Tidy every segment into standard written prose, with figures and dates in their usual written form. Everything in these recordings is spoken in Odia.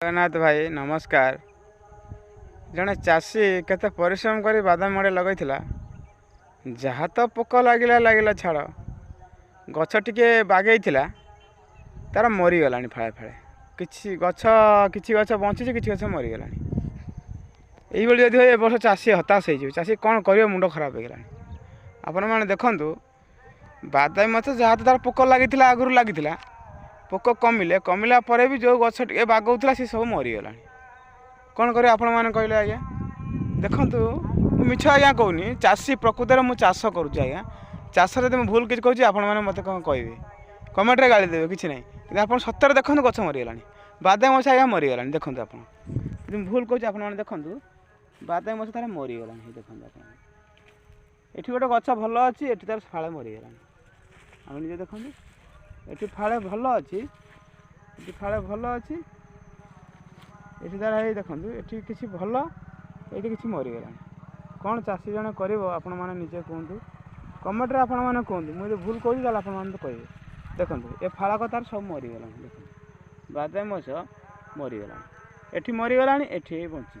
ଜଗନ୍ନାଥ ଭାଇ ନମସ୍କାର। ଜଣେ ଚାଷୀ କେତେ ପରିଶ୍ରମ କରି ବାଦାମ ମଡ଼େ ଲଗାଇଥିଲା, ଯାହା ତ ପୋକ ଲାଗିଲା ଲାଗିଲା ଛାଡ଼, ଗଛ ଟିକେ ବାଗେଇଥିଲା ତାର ମରିଗଲାଣି ଫାଳେ ଫାଳେ। କିଛି ଗଛ କିଛି ଗଛ ବଞ୍ଚିଛି, କିଛି ଗଛ ମରିଗଲାଣି। ଏଇଭଳି ଯଦି ହୁଏ ଏ ବର୍ଷ ଚାଷୀ ହତାଶ ହେଇଯିବ। ଚାଷୀ କ'ଣ କରିବ, ମୁଣ୍ଡ ଖରାପ ହେଇଗଲାଣି। ଆପଣମାନେ ଦେଖନ୍ତୁ, ବାଦାମୀ ଗଛ ଯାହା ତ ତାର ପୋକ ଲାଗିଥିଲା, ଆଗରୁ ଲାଗିଥିଲା, ପୋକ କମିଲେ, କମିଲା ପରେ ବି ଯେଉଁ ଗଛ ଟିକେ ବାଗଉଥିଲା ସେ ସବୁ ମରିଗଲାଣି। କ'ଣ କରିବେ ଆପଣମାନେ କହିଲେ ଆଜ୍ଞା? ଦେଖନ୍ତୁ, ମୁଁ ମିଛ ଆଜ୍ଞା କହୁନି। ଚାଷୀ ପ୍ରକୃତରେ ମୁଁ ଚାଷ କରୁଛି ଆଜ୍ଞା। ଚାଷରେ ଯଦି ମୁଁ ଭୁଲ କିଛି କହୁଛି, ଆପଣମାନେ ମୋତେ କ'ଣ କହିବେ, କମେଣ୍ଟରେ ଗାଳି ଦେବେ, କିଛି ନାହିଁ। କିନ୍ତୁ ଆପଣ ସତରେ ଦେଖନ୍ତୁ, ଗଛ ମରିଗଲାଣି, ବାଦାମ ଗଛ ଆଜ୍ଞା ମରିଗଲାଣି। ଦେଖନ୍ତୁ ଆପଣ, ଯଦି ମୁଁ ଭୁଲ କହୁଛି ଆପଣମାନେ ଦେଖନ୍ତୁ, ବାଦାମ ଗଛ ତାର ମରିଗଲାଣି। ଦେଖନ୍ତୁ ଆପଣ, ଏଠି ଗୋଟେ ଗଛ ଭଲ ଅଛି, ଏଠି ତାର ଫାଳେ ମରିଗଲାଣି। ଆପଣ ନିଜେ ଦେଖନ୍ତୁ, ଏଠି ଫାଳେ ଭଲ ଅଛି, ଏଠି ଫାଳେ ଭଲ ଅଛି, ଏଠି ତାର ହେଇ ଦେଖନ୍ତୁ, ଏଠି କିଛି ଭଲ, ଏଇଠି କିଛି ମରିଗଲାଣି। କ'ଣ ଚାଷୀ ଜଣେ କରିବ ଆପଣମାନେ ନିଜେ କୁହନ୍ତୁ, କମେଣ୍ଟରେ ଆପଣମାନେ କୁହନ୍ତୁ। ମୁଁ ଯଦି ଭୁଲ କହୁଛି ତାହେଲେ ଆପଣମାନେ ତ କହିବେ। ଦେଖନ୍ତୁ, ଏ ଫାଳକ ତାର ସବୁ ମରିଗଲାଣି। ଦେଖନ୍ତୁ, ବାଦାମ ଗଛ ମରିଗଲାଣି, ଏଠି ମରିଗଲାଣି, ଏଠି ଏଇ ବଞ୍ଚିଛି,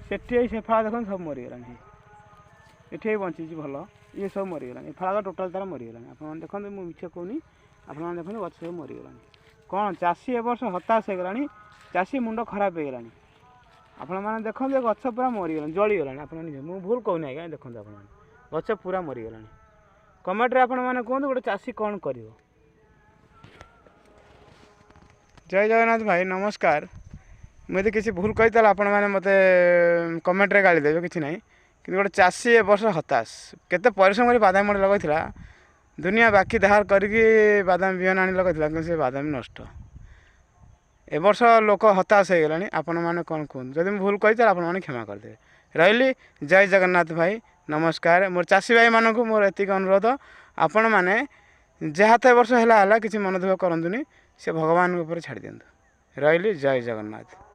ସେଠି ଏଇ ସେ ଫାଳ ଦେଖନ୍ତୁ ସବୁ ମରିଗଲାଣି, ଏଠି ଏଇ ବଞ୍ଚିଛି ଭଲ, ଇଏ ସବୁ ମରିଗଲାଣି। ଏ ଫାଳକ ଟୋଟାଲ୍ ତାର ମରିଗଲାଣି। ଆପଣମାନେ ଦେଖନ୍ତୁ, ମୁଁ ମିଛ କହୁନି। ଆପଣମାନେ ଦେଖନ୍ତୁ, ଗଛ ସବୁ ମରିଗଲାଣି। କ'ଣ ଚାଷୀ ଏ ବର୍ଷ ହତାଶ ହେଇଗଲାଣି, ଚାଷୀ ମୁଣ୍ଡ ଖରାପ ହେଇଗଲାଣି। ଆପଣମାନେ ଦେଖନ୍ତୁ, ଏ ଗଛ ପୁରା ମରିଗଲାଣି, ଜଳିଗଲାଣି। ଆପଣ ନିଜେ, ମୁଁ ଭୁଲ କହୁନି ଆଜ୍ଞା। ଦେଖନ୍ତୁ ଆପଣମାନେ, ଗଛ ପୁରା ମରିଗଲାଣି। କମେଣ୍ଟରେ ଆପଣମାନେ କୁହନ୍ତୁ, ଗୋଟେ ଚାଷୀ କ'ଣ କରିବ? ଜୟ ଜଗନ୍ନାଥ ଭାଇ ନମସ୍କାର। ମୁଁ ଯଦି କିଛି ଭୁଲ କହି ତାହେଲେ ଆପଣମାନେ ମୋତେ କମେଣ୍ଟରେ ଗାଳି ଦେବେ, କିଛି ନାହିଁ। କିନ୍ତୁ ଗୋଟେ ଚାଷୀ ଏ ବର୍ଷ ହତାଶ। କେତେ ପରିଶ୍ରମ କରି ବାଦାମ ମଣ୍ଡି ଲଗାଇଥିଲା, ଦୁନିଆ ବାକି ଧାର କରିକି ବାଦାମ ବିହନ ଆଣି ଲଗାଇଥିଲା, କିନ୍ତୁ ସେ ବାଦାମ ନଷ୍ଟ। ଏ ବର୍ଷ ଲୋକ ହତାଶ ହେଇଗଲାଣି। ଆପଣମାନେ କ'ଣ କୁହନ୍ତୁ? ଯଦି ମୁଁ ଭୁଲ କହିଛି ତାହେଲେ ଆପଣମାନେ କ୍ଷମା କରିଦେବେ। ରହିଲି, ଜୟ ଜଗନ୍ନାଥ ଭାଇ ନମସ୍କାର। ମୋର ଚାଷୀ ଭାଇମାନଙ୍କୁ ମୋର ଏତିକି ଅନୁରୋଧ, ଆପଣମାନେ ଯାହା ତ ଏ ବର୍ଷ ହେଲା ହେଲା, କିଛି ମନ ଦୁଃଖ କରନ୍ତୁନି, ସେ ଭଗବାନଙ୍କ ଉପରେ ଛାଡ଼ି ଦିଅନ୍ତୁ। ରହିଲି, ଜୟ ଜଗନ୍ନାଥ।